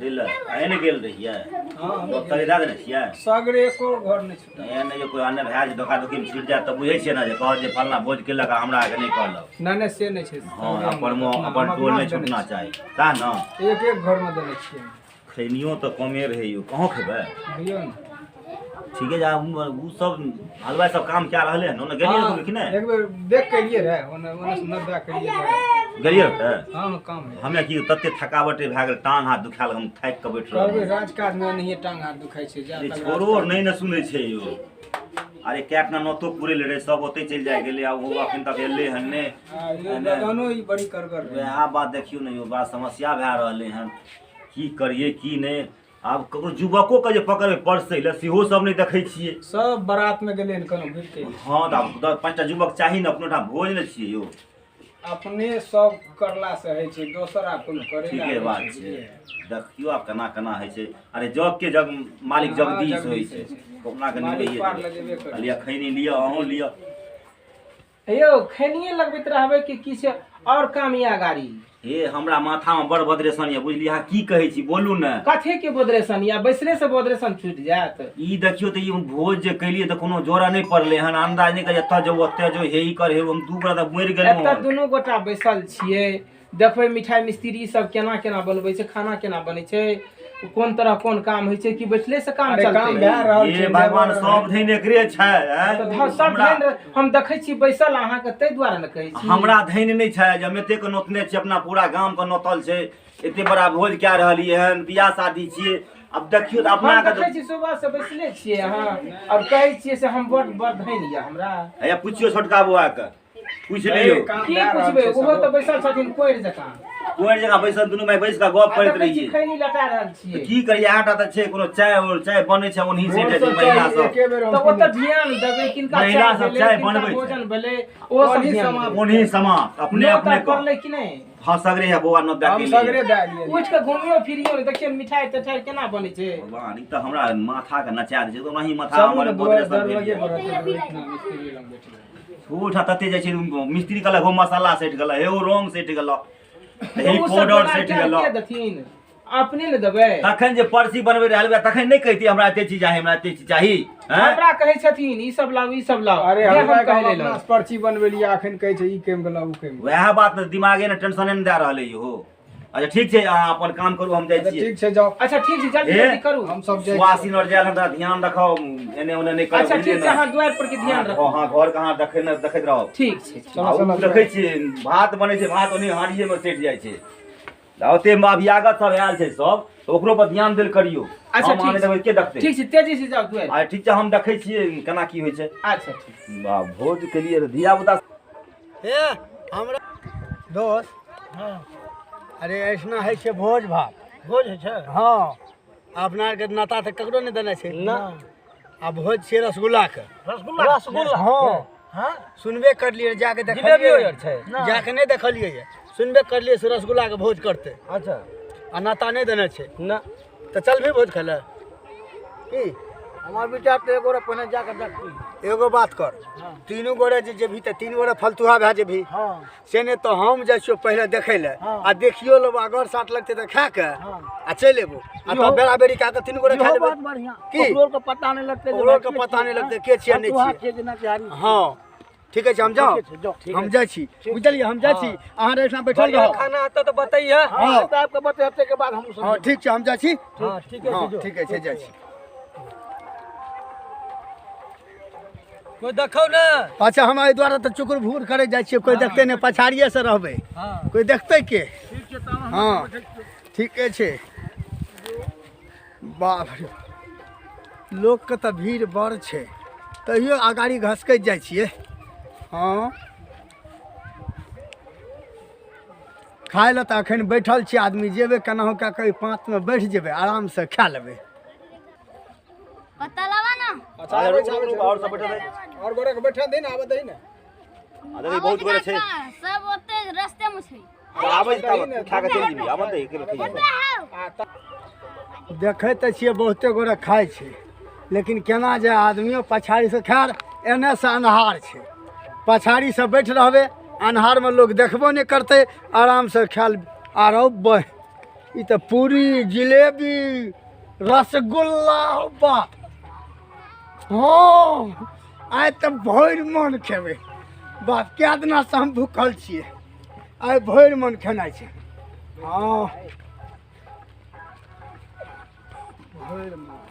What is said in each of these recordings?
दै लए अहीं ने गेल रहियै? हँ। सगरे दए देने छियै? सगरे, एको घर नहि छूटल। एहन नहि जे कोइ अन्य भए जे धोखा धोखीमे छूटि जायत तऽ बुझै छियै ने जे कहत जे फलना भोज केलक आ हमरा आरके नहि कहलक। नहि नहि, से नहि छै। हँ, अपन अपन टोल नहि छूटना चाही, सएह ने? एक एक घरमे देने छियै। खैनियो तऽ कमे रहै यौ, कहाँ खेबै? बुझलियौ ने? ठीके छै। आब ओ सब हलवाइ सब काम कए रहलै हन ओने, गेलियै हँ, कि नहि? एक बेर देख के एलियै रहे, ओने ओने से नब्बे के एलियै रहे। गेलियै रहए? हँ हँ, काम है। हमे की तते थकावटे भए गेल, टांग हाथ दुखायल, हम थाकि कऽ बैठ करबै रहलहुँ। राजकाज मे एनाहिये टांग हाथ दुखाइ छै जा अरे तक छोड़ो, राजकाज। नहि ने सुनै छै यौ। अरे कएटा नौतो पुरै ले रहै, सब ओतै चलि जाइ गेलै आ ओ अखन तक एलै हन नहि। हँ, ई लगनो ई बड़ी करगर रहै। वएह बात देखियौ ने यौ, बड़ा समस्या भए रहलै हन, की करियै की नहि। आब ककरो युवको के जे पकड़बै परसै लए सेहो सब नहि देखै छियै। सब बारात मे गेलै हन, कोनो घुरि के एलै। हँ, तऽ आब 10 पाँचटा युवक चाही ने, अपनो ठाम भोज ने छियै यौ। अपने सब करला से होइ छै, दोसर आब कोनो करे ठीके बात छै। देखियौ आब केना केना होइ छै। अरे जग के जग मालिक हँ, जगदीश होइ जगदीश छै, होइ छै। कहुना कऽ मालिक निकलैये पार जेबै। लगेबे करै। लिअ खैनी लिअ, अहूँ लिअ। यौ, खैनिये लगबैत रहबै कि किछु और काम या गाड़ी? हे, हमरा माथामे बड़ बदरेशन यऽ, बुझलियै? अहाँ की कहै छी, बोलू ने। कथी के बोदरेशन या? बैसले से बोदरेशन छूटि जायत? ई देखियौ तऽ, ई भोज जे केलियै तऽ कोनो जोड़ा नहि पड़लै हन, अन्दाज नहि करै, एतऽ जाउ ओतऽ जाउ, हे ई कर हे, हम दू गोटा तऽ मरि गेलहुँ। एतऽ दुनू गोटा बैसल छियै, देखबै मिठाइ मिस्त्री सब केना केना बनबै छै, खाना केना बनै छै, कोन तरह कोन काम होइ छै, कि बैठले से काम अरे काम चलतै? भए रहल हे छै। भगवान, सब धनि एकरे छै, आँय? तऽ सब हमरा धनि हम देखै छी बैसल अहाँके, ताहि दुआरे ने कहै छी। हमरा धनि नहि छै जे हम एतेक नोतने छी, अपना पूरा गामके नोतल छै, एते बड़ा भोज कए रहलियै हन, बियाह शादी छियै। आब देखियौ तऽ अपना हम देखै छी सुबह से बैसले छियै अहाँ आओर कहै छियै से हम बड़ बड़ धनि यऽ हमरा। हैया पुछियौ छोटका बौआके, पूछि लियौ। की पुछबै? ओहो तऽ बैसल छथिन कोरि जकाँ। कोरि जकाँ बैसल, दुनू भाय बैस कऽ गप आ करैत देखै छी रहियै। खैनी लटा रहल तऽ छियै। की करियै, इएह टा तऽ छै। कोनो चाय और चाय बनै छै, ओनही सटि जाइ छै महिला सब। एके बेर तऽ ओतऽ ध्यान देबै, किनका महिला चाय सब भेलै, चाय किनका बनबै छै। भोजन भेलै, ओहो सब ओनही ध्यान समाप्त। देबै। ओनही समाप्त अपने नोत अपने आर कऽ पड़लै कि नहि? हँ, सगरे है बौआ, नोत दए हम के सगरे एलियै। दए दियै। उठि कऽ घुमियो फिरियो ने, देखियौ ने मिठाइ तिठाइ केना बनै छै। भगवान, ई तऽ हमरा माथा के नचा दै छै, ओनाही माथा चलू हमर ने बोदरे सब भेल दरवाजे यऽ। पर रहतै, ओहिठिना मिस्त्री लग बैठबै। ओहिठाम तते जाइ छै, मिस्त्री कहलक हो मसाला सटि गेल, हे ओ रंग सटि गेल, हे तऽ ओ सब पाउडर जोगाड़ सटि कए गेल। के देथिन? अपने ने देबै। तखन जे पर्ची बनबै रहै हलुआ, तखन नहि कहितियै हमरा एते चीज चाही, हमरा एते चीज चाही, हैं? हमरा कहै छथिन ई सब लाउ, ई सब लाउ। अरे जे हम हमरा कहै अपना लेलहुँ। पर्ची बनबेलियै, अखन कहै छै ई कमि गेलौ, ओ कमि गेलौ। वएह बात ने, दिमागे ने टेंशने ने दए रहल है हो। अच्छा ठीक छै, अहाँ अपन काम करू, हम जाइ अच्छा छियै। ठीक छै, जाउ। अच्छा ठीक छै, जल्दी हे? जल्दी करू। हम सब जाइ छियै। सुआसिन और जायल हमरा ध्यान रखब, एने ओने नहि करब। अच्छा बुझलियै ठीक छै, ने? अहाँ दुआरि पर के ध्यान रखू। हँ हँ, घर के अहाँ देखै ने देखैत रहब। ठीक छै। चलो आ ओ चलो। देखै छियै भात बनै छै, भात ओन्ही हांडिये मे सटि जाइ छै। आ ओते अभियागत सब आयल छै सब, तऽ ओकरो पर ध्यान देल करियौ। अच्छा हम अहाँ ठीक नहि देखबै छै। के देखतै? ठीक छै, तेजी से जाउ दुआरि। आ ठीक छै, हम देखै छियै केना की होइ छै। अच्छा ठीक। वाह, भोज के लिए धिया पुता। हे हमरा दोस्त, अरे ऐसना होइ छै भोज भात। भोज होइ छै? हँ, अपना आरके नाता तऽ ककरो नहि देने छै ना। आ भोज छियै रसगुल्लाके। रसगुल्ला? रसगुल्ला? हँ। हँ, सुनबे करलियै, जाके जिलेबियो देखलियै आर छै? जाके नहि देखलियै, सुनबे करलियै से रसगुल्लाके भोज करतै। अच्छा। आ नाता नहि देने छै। ना। तऽ चलबही भोज खाय लए की? हमर विचार तऽ एगो पहिने जाके देखती। एगो बात कर, तीनू गोरे जे जेबही तऽ तीन गोरे फलतुहा भए जेबही। हँ। से नहि तऽ हम जाइ छियौ पहिले देखै लए। हँ। आ देखियो लेबो, अगर साट लगतै तऽ खा कऽ हँ। आ चलि एबो, आ तब बेरा बेरी कए कऽ तीनू गोरे खा इहो लेबै। बात बढ़िआँ की? ओकरो के पता नहि लगतै जे ओकरो भाई के के पता छियै, नहि लगतै के छियै, नहि फतुहा छियै। छियै कि नतिहारी छियै। हँ, ठीके छै, हम जाउ। ठीके छै, जाउ। हम जाइ छी, बुझलियै? हम जाइ छी, अहाँ एहिठाम बैठल बढ़िआँ रहब। खाना हेतौ तऽ बतैहे। हँ। तऽ आबिके बतेतै के बाद हम सब। हँ, ठीक छै, हम जाइ छी। हँ, ठीके छै। हँ। जो। ठीके छै, जाइ छी। कोइ देखौ ने। अच्छा, हम एहि दुआरे तऽ चुकुर भूर करे जाइ छियै, कोइ देखतै नहि, पछाड़िए से रहबै। हँ। कोइ देखतै के? ठीक छै तहन हम हँ। बैठै छियै। ठीके छै। बाप रे, लोकके तऽ भीड़ बड़ छै, तैयो अगाड़ी घसकैत जाइ छियै। हँ, खाय लए तऽ एखन बैठल छियै आदमी, जेबै केनाहु कए कऽ पाँचमे बैठ जेबै, आरामसँ खा लेबै। पत्ता लावा ना। अच्छा, आबै छै, आबै छै। और सब बैठल है। और गोरे के बैठा दे ने, आबै दही ने। आ देखी बहुत गोरे छै। सब ओते रस्ते में छै। आबै छै तब खा कऽ चलि जेबही, आबऽ दे, एक बेर खइहे। देखै तऽ छियै बहुते गोरे खाइ छै, लेकिन केना जे आदमियो पछाड़ीसँ। खैर, एन्नेसँ अन्हार छै, पछाड़ीसँ बैठ रहबै, अन्हारमे लोक देखबो नहि करतै, आरामसँ खायल। आरो बह ई तऽ पूरी जिलेबी रसगुल्ला हो बा। हँ आइ तऽ भरि मन खेबै बाप, कए दिनासँ हम भूखल छियै, आइ भरि मन खेनाइ छै। हँ भरि मन।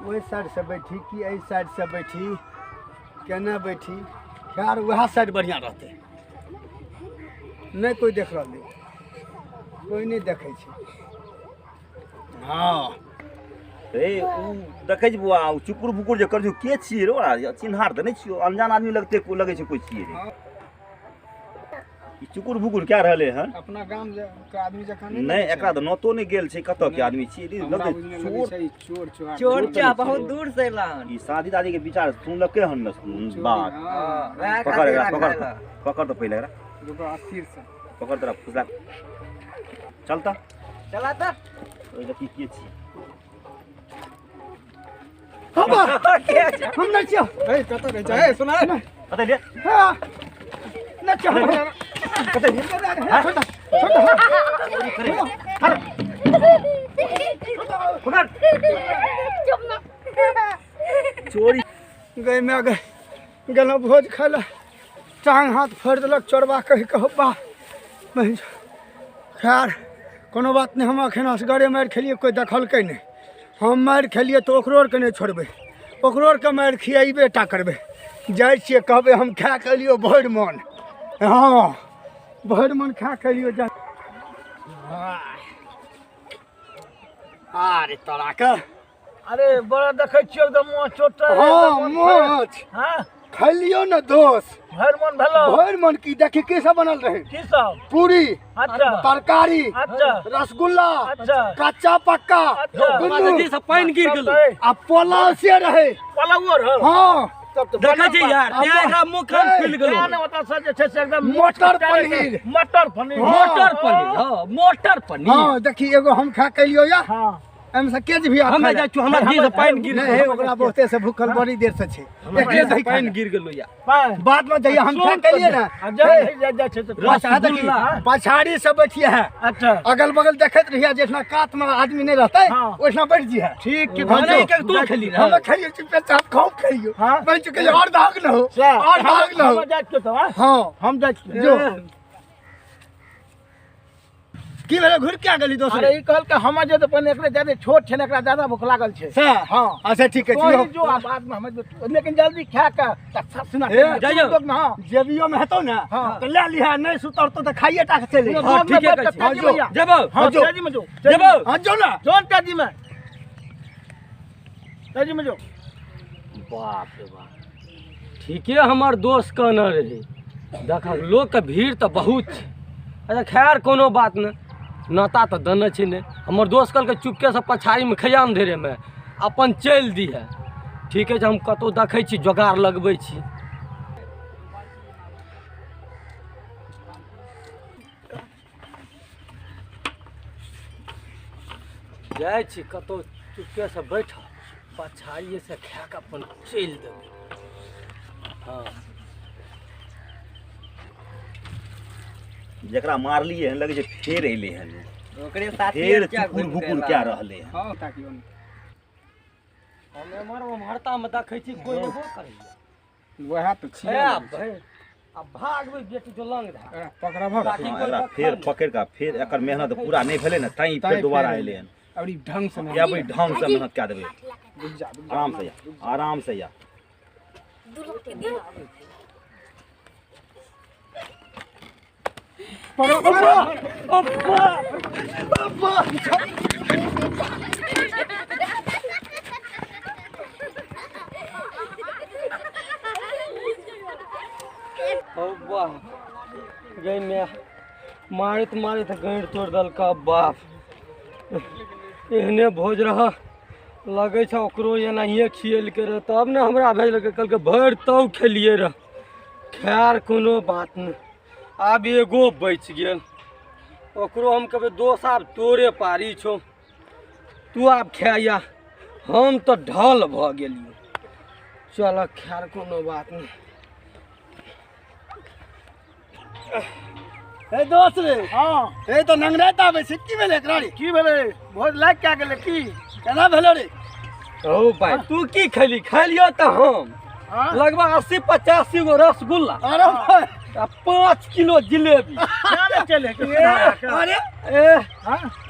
ओहि साइडसँ बैठी कि एहि साइडसँ बैठी, केना बैठी, खैर वएह साइड बढ़िआँ रहतै। नहि कोइ देख रहलै, कोइ नहि देखै छै। हँ रे उ देखै छी बौआ, उ चुकुर बुकुर जे करै छै, के छियै रे ओकरा? चिन्हार तऽ नहि छियौ, अनजान आदमी लगतै, लगै छै कोइ छियै रे। ई चुकुर भुकुर कए रहलै हन? अपना गाम के आदमी जकाँ नहि। नहि, एकरा तऽ नौतो नहि गेल छै, कतऽ के आदमी छियै रे? हमरा लगै बुझने लगै चोर छै ई चोर चोहार। चोर चा बहुत दूर से एला हन। ई शादी दादी के विचार सुनलकै हन ने बात। हँ, वएह पकड़ खातिर एकरा, एकरा पकड़ खाय ला। पकड़ तऽ पहिले एकरा रुको, अस्थिर से पकड़ तोरा फुसला। चल तऽ चला तऽ। ओहि देखी के छियै। हम नहि छियौ। ए कतऽ रहै छै? ए सुना कतऽ ले? हाँ, नहि छियौ। कतऽ ले? छोड़ दे, छोड़ दे। पकड़। चुप ना। चोरी गई मैं गई गेलहुँ भोज खाय लए, टाँग हाथ फोड़ि देलक चोरबा कहि कऽ। बा खैर कोनो बात नहि, हम एखन असगरे मारि खेलियै, कोइ देखलकै नहि। हम मारि खेलियै तऽ ओकरो आरके नहि छोड़बै, ओकरो आरके मारि खिएबे टा करबै। जाइ छियै कहबै हम खा कऽ एलियौ भरि मन। हँ भरि मन खा कऽ एलियौ। जा अरे तोरा के अरे बड़ा देखै छियौ एकदम मुँह चोट। हँ माछ हाँ खैलियौ ने दोस्त, भरि मन भेलौ? भरि मन की। देखी की सब बनल रहे? की सब? पूरी, अच्छा, तरकारी, अच्छा, रसगुल्ला, अच्छा, कच्चा पक्का अच्छा, दुनू, से पानि गिर गेलो। आ पोलाव से रहे। पलाउओ रहौ? हँ। देखै छी यार, तें एकरा मुखन खुलि गेलो। तें ने ओतऽ से जे छै से एकदम मटर पनीर। मटर पनीर। मटर पनीर, हँ मटर पनीर। हँ देखी एगो हम खा के एलियौ या हाँ एहिमे से के भी हमे जाइ छियौ, हमरा जीह से पानि गिर नहीं, ओकरा बहुते से भूखल बड़ी देर से छै, एकरे दही पानि पानि गिर गेलो यार। बाद में जहिया हम खा के एलियै ने, आ जाइ जाइ जाइ छै तऽ पछा देखी पछाड़ी से बैठिए है, अच्छा, अगल बगल देखैत रहिए, जितना कात में आदमी नहीं रहते हाँ। ओहिना बैठ जी है। ठीक ठीक। हाँ, नहीं के तू खेली रह। हम खाइए चुपे चाप खाओ खाइयो। हाँ। बैठ चुके और दाग न हो, और दाग न हो। हम जाइ छियौ तऽ, हाँ? हाँ हम जाइ छियौ। जो की भेलै, घुरि के गेली दोसर? अरे ई कहलकै हमर जे तऽ पहिने एकरे ज्यादे छोट छै ने, एकरा ज्यादा भूख लागल छै। से हाँ। अच्छा ठीक है। तोही जो आ बाद में हम जो, लेकिन जल्दी खा के तऽ सुना ए, जाइयो। हाँ जेबियो में हेतौ ने हाँ। तऽ ले लिहे, नहीं सुतरतो तऽ खाइए टा के चलि हाँ, हाँ, ठीके कहै छी। तेजी भैया। जेबौ। हाँ, जो। तेजी में जो। जेबौ। हाँ जो ना। जोन तेजी में, तेजी में जो। बाप रे बाप, ठीके हमर दोस्त कहने रहे, देखक लोकके भीड़ तऽ बहुत छै। अच्छा खैर कोनो बात नहि, नाता तऽ देने छै ने। हमर दोस्त कहलकै चुपकेसँ पछाड़ीमे खैया धेरेमे अपन चलि दिहे। ठीके छै, हम कतहु देखै छी, जोगाड़ लगबै छी। जाइ छी कतहु चुपकेसँ बैठब, पछाड़िएसँ खाए कऽ अपन चलि देबै। हँ जकरा मारलियै हन लगै छै फेर एलै हन। ओकरे साथी फेर चुकुर भुकुर कए रहलै हन। हँ ताकियौ ने। हम एम्हर ओम्हरतामे देखै छी कोइ एबो करैया। वएह तऽ छियै। ए आ भागबै बेटी जो लंग धए। एकरा पकड़बहक। ताकि हँ, कोइ एकरा देखल फेर नहि। पकड़ि कऽ फेर एकर मेहनत पूरा नहि भेलै ने तैं तैं फेर दोबारा फेर एलै हन। और ई ढंग से या भाई ढंग से मेहनत कए देबै। रुक जा, रुक जा। आराम से या, आराम से या। 2 लाख के दियो। हौ बाप गई मैं, मारैत मारैत गैर तोड़ि देलका बाप। एहने भोज रह लगै छै, ओकरो एनाहिए खिएलकै रह तब ने हमरा भेजलकै, कहलकै भरि तौ खेलियै रह। खैर कोनो बात नहि, आब एगो बचि गेल, ओकरो हम कहबै दोस आब तोरे पारी छौ, तू आब खाया, हम तऽ ढल भऽ गेलियै। चल खैर कोनो बात नहि। ए दोस्त रे। हां ए तो नंगराइत आबै छै, की भेलै एकरा रे? की भेलै? भोज लाग के गेलै की? केना भेलो रे? ओ भाई तू की खैली? खैलियो तऽ हम लगभग 80-85 गो रसगुल्ला, अरे भाई 5 किलो जिलेबी, चले अरे ए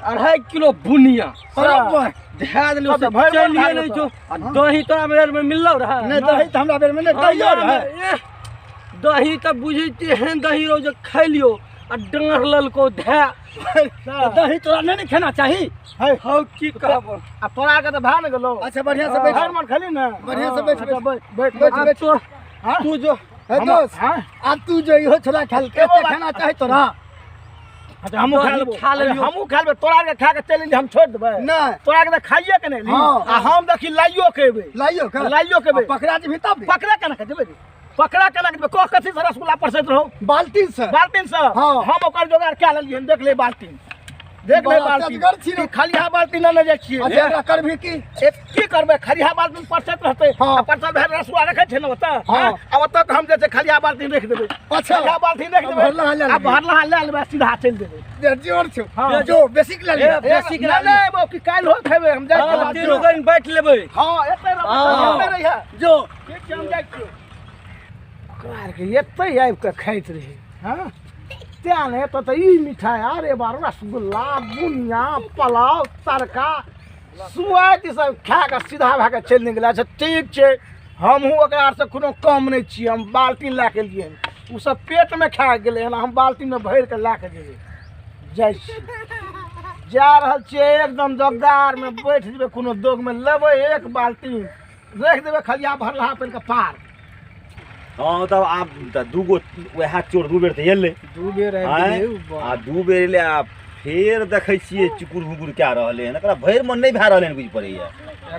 2.5 किलो बुनिया, अरे भाई धए देलियो से चलिए नहीं छौ। आ दही तोरा बेर में मिललो रहे? नहीं दही तऽ हमरा बेर में नहीं, दहियो रहे। दही तऽ बुझै तेहन दही रहो जे खैलियो आ डाँड़ ललको धए। दही तोरा नहीं खेना चाही। हौ की कहब, आ तोरा के तऽ भए ने गेलौ। अच्छा बढ़िया से बैठ, भरि मन खेली ने, बढ़िया से बैठ बैठ बैठ बैठ। तू जो हे दोस्त, आब तू जो इहो छोला खेल के खाना चाही तोरा। अच्छा हमहूँ खा लेबो, हमहूँ खा लेबै। तोरा के खा के चलि एली हम छोड़ि देबै? नहि, तोरा के तऽ खाइए के नहि एली। आ हम देखी लाइयो के एबै, लाइयो के, लाइयो के एबै। पकड़ा जेबही तब? पकड़ा केना के जेबै? पकड़ा केना के जेबै? कह कथी से रसगुल्ला परसैत रहौ? बाल्टीन से। बाल्टीन से? हम ओकर जोगाड़ कए लेलियै हन, देख ले बाल्टीन, देख ले बाल्टीन, खलिहा बाल्टीन ने जाइ छियै। अच्छा एकरा करबही की? की करबै, खलिहा बाल्टीन परसैत रहतै। आ परसल भरि रसगुल्ला रखै छै ने ओतऽ, आ ओतऽ हम जे छै खलिहा बाल्टीन रखि देबै। अच्छा खलिहा बाल्टीन रखि देबै, आ भरलहा लए लेबै, सीधा चलि देबै। जोर छौ जो, बेसी के लए लिअ, बेसी के लए लेबै कि काल्हि हो खेबै हम जाइ छियै। तीनू गोरे बैठ लेबै। हां एतै रहबै, एतै रहिहे जो। ठीक छै हम जाइ छियौ। ओकरा आरके एतै आबि कऽ खाइत रहै। हँ तें ने एतऽ तऽ ई मिठाइ, अरे बा रसगुल्ला, बुनिया, पुलाव, तड़का, सुआद ई सब खा कऽ सीधा भए कऽ चलि गेलै। अच्छा ठीक छै, हमहूँ ओकरा आरसँ कोनो कम नहि छियै। हम बाल्टीन लए कऽ एलियै हन, ओ सब पेटमे खा गेलै हन, हम बाल्टीनमे भरि कऽ लए कऽ जेबै। जाइ छियै, जा रहल छियै, एकदम जोगारमे बैठ जेबै, कोनो दोगमे लेबै एक बाल्टीन, राखि देबै खलिया भरलहा पहिल कऽ पार। हाँ तब आब तऽ दूगो वएह चोर 2 बेर तऽ एलै, 2 बेर आबि गेलै, आ 2 बेर एलै आ फेर देखै छियै चुकुर भुकुर कए रहलै हन। एकरा भरि मन नहि भए रहलै हन, बुझि पड़ैया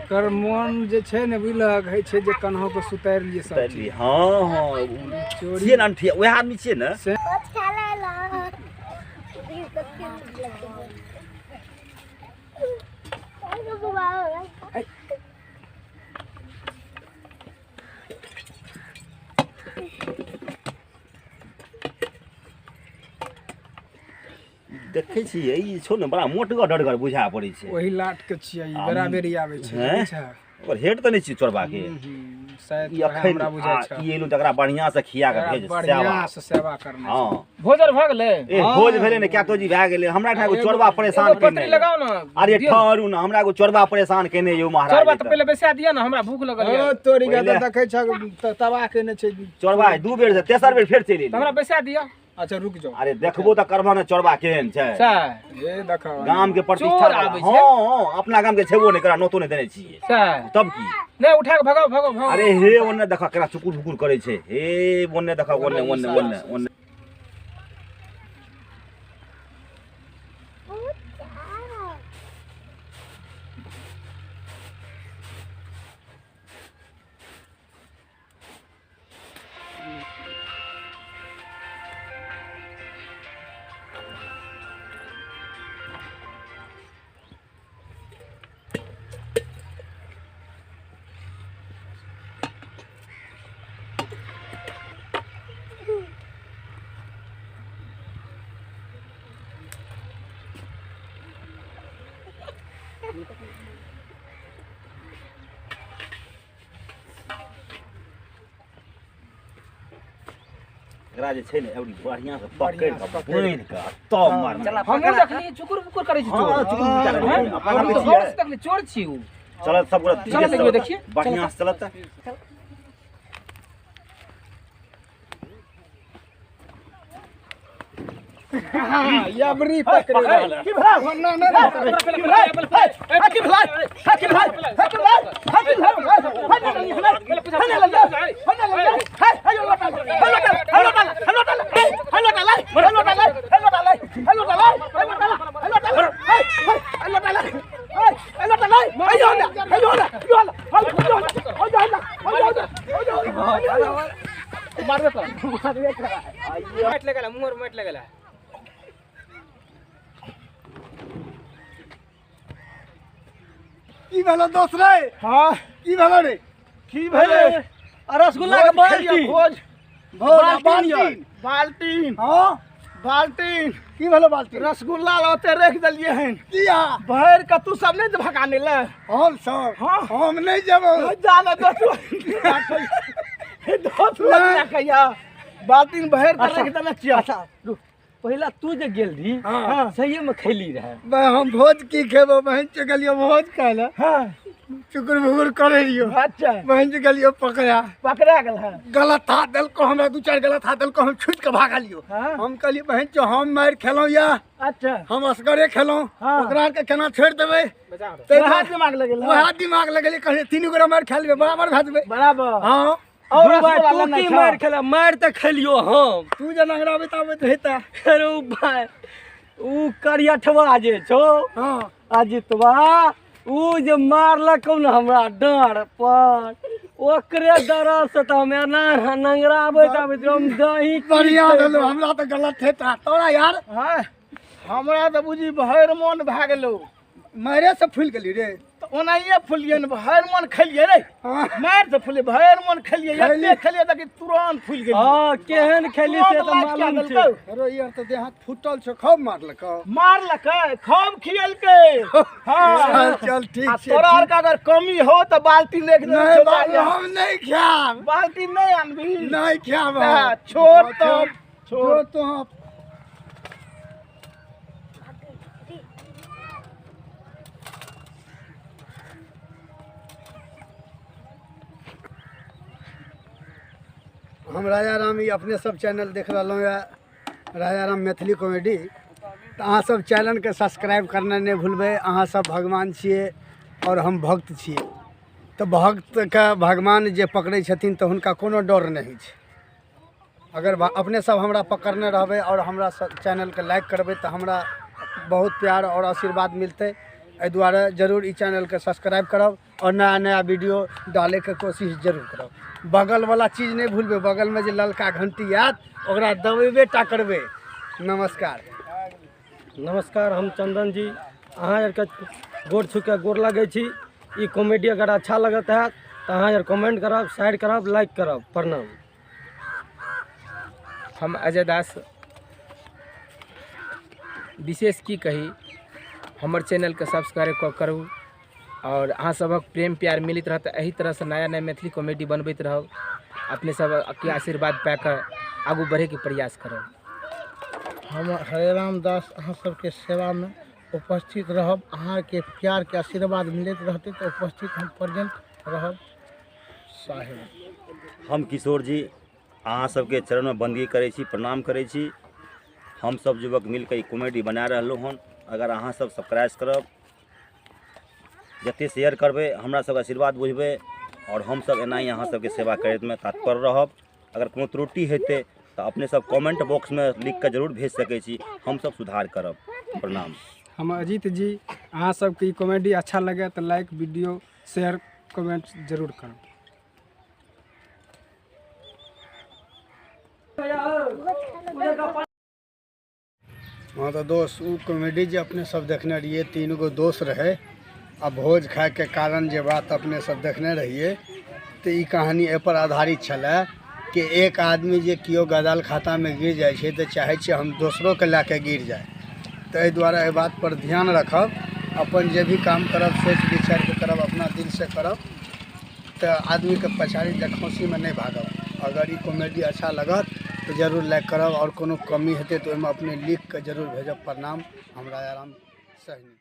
एकर मन जे छै ने बुझलक होइ छै जे कन्हो के सुतारि लियै सब चीज। हाँ हाँ छियै ने अनठिया, वएह आदमी छियै ने। देखै छियै ई छौ ने बड़ा मोटगर डरगर बुझा पड़ै छै। ओही लाट के छियै, ई बराबरी आबै छै। ओकर हेड तऽ नहि छियै चोरबा के। शायद ई अखन हमरा बुझाइ छै। ई एलौ तकरा बढ़िया से खिया के भेज, बढ़िया से सेवा करना। हां भोजन भऽ गेलै? ए भोज भेलै ने, क्या तो जी भए गेलै। हमरा ठाम एगो चोरबा परेशान केने। लगाओ ना। अरे ठहरू ना, हमरा एगो चोरबा परेशान केने यौ महाराज। चोरबा तऽ पहिले बैसा दिअ ना, हमरा भूख लगल यै। ओ तोरी के तऽ देखै छ तबाह केने छै चोरबा। 2 बेर से तेसर बेर फेर चलि एलै। हमरा बैसा दिअ। अच्छा रुक जाओ। अरे देखबो तऽ करबह ने चोरबा केहन छै। ए देखो गाम के प्रतिष्ठा। हां अपना गाम के छेबो नहि करा, नोतो नहि देने छियै तब की नहि उठा के भगाओ भगाओ भगाओ। अरे हे ओने देखा केना चुकुर भुकुर करै छै। हे ओने देखा, ओने ओने ओने ओने। एकरा जे छै ने एवरी बढ़िया से पकड़ के बान्हि के तब मारना। हमहूँ देखलियै चुकुर बुकुर करै छै चोर। हां चुकुर बुकुर करै छै। हम तऽ गौर से देखलियै चोर छी उ। चलत सब गोरा चलत एक बेर देखिए, बढ़िया से चलत। यबरी पकड़े की भेलै? ना ना ना की भेलै? की भेलै? की भेलै? की भेलै? की माटि लगल मुँह और माटि लगल। की भेलो दोस्त रे? हाँ की भेलो रे? की भेलै? रसगुल्ला के बाल्टी, भोज बाल्टीन बाल्टीन। हाँ बाल्टीन की भेलो बाल्टीन? रसगुल्ला ओते रख देलियै हन। किया? भरि के तू सब नहि भगाने ले। हम सब? हाँ। हम नहि जेबो। जा ने दोस्त कहिया बाल्टीन भरि के रख देने छियै। अच्छा रुक, पहिला तू जे गेल रही सहिए में खैली रहे। हम भोज की खेबो बहन से गेलियो भोज खाय ले। हाँ। चुकुर भुकुर करे रहियो। अच्छा। बहन से गेलियो पकड़ा। पकड़ा गेल। हाँ। गलत हाथ देलको हमरा, दू चार गलत हाथ देलको, हम छूट के भागलियो। हाँ। हम कहलिए बहन चो हम मारि खेलौं या। अच्छा। हम असगरे खेलौं। हाँ। ओकरा के केना छोड़ि देबै? वएह दिमाग लगेल। वएह दिमाग लगेलै, कहलिए तीन गोरा मारि खा लेबै बराबर भए जेबै। बराबर। हाँ। और तू की मारि खेला? मारि तऽ खेलियो हम। तू जे नंगराबैत आबैत रही तऽ। अरे भाई उ करियठवा जे छौ। हाँ। अजितवा उ जे मारलकौ ने हमरा डाँड़ पर, ओकरे दरद से तऽ हम एना नंगराबैत आबैत हम दही बढ़िया भेलो। हमरा तऽ गलत हेता तोरा यार। हाँ हमरा तऽ बुझी भरि मोन भए गेलौ। मारे से फूलि गेली रे। तऽ ओनाहिए फुलियै ने, भरि मोन खेलियै रे। हाँ। मारि से फुलियै, भरि मोन खेलियै, एते खेलियै तऽ तुरन्त फुलि गेलियै। हाँ केहन खेली से तऽ मालूम छै। अरे यार तऽ देह हाथ फूटल छौ, खूब मारलकौ। मारलकै, खूब खियलकै। हाँ। चल ठीक छै। तोरा आरके अगर कमी हो तऽ बाल्टीन एक दिन नहीं, हम नहीं खायब। बाल्टीन नहीं आनबी? नहीं खायब। छोड़ तो, छोड़ तो। हम राजा राम ई अपने सब चैनल देख रहा हूँ, राजा राम मैथिली कॉमेडी। तो अहाँ सब चैनलके सब्सक्राइब करना नहीं भूलबै। अहाँ सब भगवान छियै और हम भक्त छियै, तो भक्तके भगवान जे पकड़ै छथिन तऽ हुनका कोनो डर नहि होइ छै। अगर अपने सब हमरा पकड़ने रहबै और हमरा चैनलके लाइक करबै तऽ हमरा बहुत प्यार और आशीर्वाद मिलतै। एहि दुआरे जरूर ई चैनलके सब्सक्राइब करब और नया नया वीडियो डालैके कोशिश जरूर करब। बगलवला चीज नहि भूलबै, बगलमे जे ललका घंटी आयत ओकरा दबेबे टा करबै। नमस्कार। नमस्कार, हम चंदन जी अहाँ आरके गोर छूके गोर लगै छी। ई कॉमेडी अगर अच्छा लगत है तऽ अहाँ आर कमेंट करब, शेयर करब, लाइक करब। प्रणाम। हम अजय दास विशेष की कही, हमर चैनलके सब्सक्राइब करू और अहाँ सबक प्रेम प्यार मिलैत रहत। एही तरहसँ नया नया मैथिली कॉमेडी बनबैत रहब। अपने सबके आशीर्वाद पाके आगू बढ़ैके प्रयास करब। हम हरेराम दास अहाँ सबके सेवामे उपस्थित रहब। अहाँके प्यारके आशीर्वाद मिलैत रहतै तऽ उपस्थित हम पर्यन्त रहब। साहेब। हम किशोर जी अहाँ सबके चरणमे बंदगी करै छी, प्रणाम करै छी। हम सब युवक मिलके ई कॉमेडी बना रहलहुँ हन। अगर अहाँ सब सब्सक्राइब करब, जते शेयर करबै, हमरा सबके आशीर्वाद बुझबै और हम सब एनाही अहाँ सबके सेवा करैतमे तत्पर रहब। अगर कोनो त्रुटि हेतै तऽ अपने सब कमेंट बॉक्समे लिख कऽ जरूर भेज सकै छी, हम सब सुधार करब। प्रणाम। हम अजीत जी अहाँ सबके ई कॉमेडी अच्छा लगे तऽ लाइक, वीडियो शेयर, कमेंट जरूर करब। हाँ तो दोस्त, उ कॉमेडी जे अपने सब देखने रहिए, तीन गो दोस्त रहे आ भोज खायके कारण जे बात अपने सब देखने रहिए, तो ई कहानी एहि पर आधारित छलै कि एक आदमी जे केओ गदाल खातामे गिर जाइ छै तऽ चाहै छै हम दोसरोके लए के गिर जाए। तऽ एहि दुआरे एहि बात पर ध्यान रखब, अपन जे भी काम करब सोचि विचारिके करब, अपना दिलसँ करब, तऽ आदमीके पछाड़ी देखौसीमे नहि भागब। अगर ई कॉमेडी अच्छा लगत तऽ जरूर लाइक करब और कोनो कमी हेतै तऽ ओहिमे अपने लिखिके जरूर भेजब। प्रणाम। हम राजा राम सहनी।